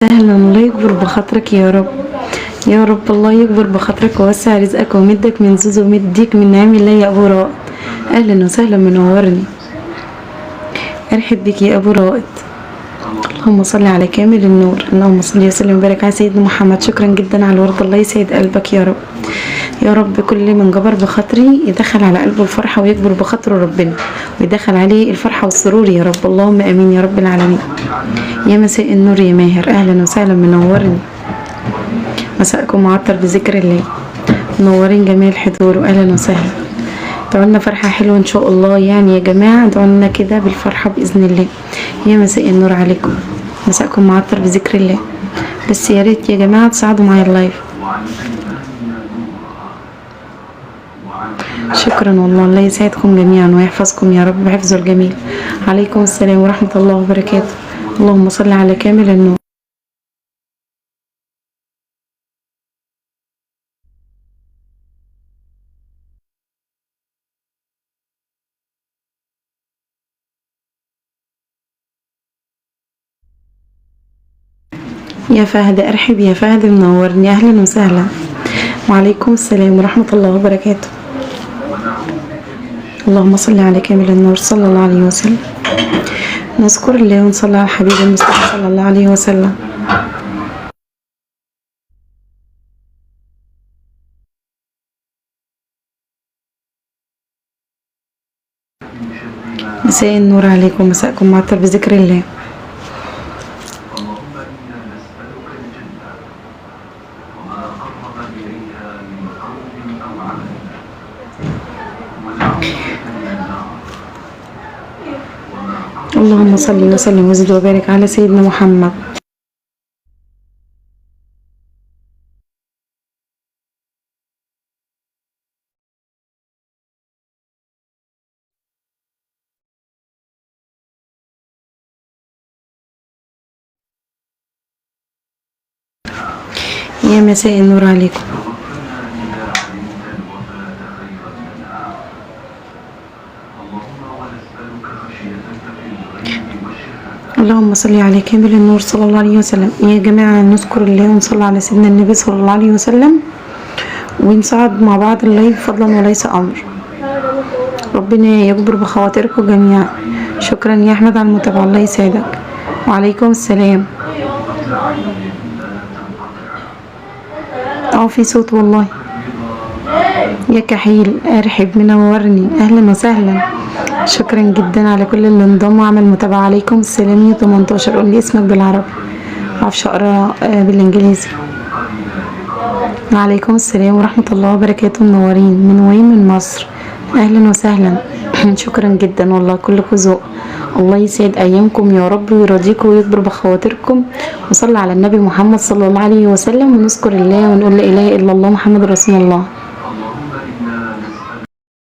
سهلا، الله يكبر بخاطرك يا رب. يا رب الله يكبر بخاطرك ويوسع رزقك ويمدك من زوز ويمديك من نعم الله يا ابو رائد. اهلا وسهلا، منورني. ارحب بك يا ابو رائد. اللهم صل على كامل النور، اللهم صل وسلم وبارك على سيدنا محمد. شكرا جدا على الورد، الله يسعد قلبك يا رب. يا رب كل من جبر بخاطري يدخل على قلبه الفرحة ويكبر بخاطره ربنا، ويدخل عليه الفرحة والسرور يا رب. اللهم امين يا رب العالمين. يا مساء النور يا ماهر، اهلا وسهلا، منورني. مساءكم معطر بذكر الله، منورين جميع الحضور، واهلا وسهلا. دعولنا فرحة حلوة ان شاء الله يعني يا جماعة، دعولنا كده بالفرحة بإذن الله. يا مساء النور عليكم، مساءكم معطر بذكر الله. بس يا ريت يا جماعة تساعدوا معايا ال live. شكرا والله، الله يسعدكم جميعا ويحفظكم يا رب بحفظه الجميل. عليكم السلام ورحمة الله وبركاته. اللهم صل على كامل النور. يا فهد ارحب يا فهد، منورني، اهلا وسهلا. وعليكم السلام ورحمة الله وبركاته. اللهم صل على كامل النور صلى الله عليه وسلم. نذكر الله ونصلي على الحبيب المصطفى صلى الله عليه وسلم. مساء النور عليكم، مساءكم معطر بذكر الله. اللهم إنا نسألك الجنة وما قرب إليها من قول أو عمل، ونعوذ بك من النار وما قرب. اللهم صل وسلم وزد وبارك على سيدنا محمد. يا مساء النور عليكم. توفنا إذا علمت الوفاة خيرا لنا. اللهم ونسألك خشيتك في الغيب والشهادة. اللهم صل على كامل النور صلى الله عليه وسلم. يا جماعة نذكر الله ونصلي على سيدنا النبي صلى الله عليه وسلم، ونصعد مع بعض ال live فضلا وليس أمر. ربنا يجبر بخواطركم جميعا. شكرا يا أحمد على المتابعة، الله يسعدك. وعليكم السلام. طرفة عين لا تنقطع. اه في صوت والله. يا كحيل ارحب، منورني، اهلا وسهلا. شكرا جدا على كل اللي انضم وعمل متابعة. عليكم السلام يا 18. قول لي اسمك بالعربي، معرفش اقرا بالانجليزي. وعليكم السلام ورحمة الله وبركاته. منورين. من وين؟ من مصر. اهلا وسهلا. شكرا جدا والله، كلكم ذوق. الله يسعد ايامكم يا رب ويرضيكم ويكبر بخواطركم. وصلى على النبي محمد صلى الله عليه وسلم، ونذكر الله ونقول لا اله الا الله محمد رسول الله.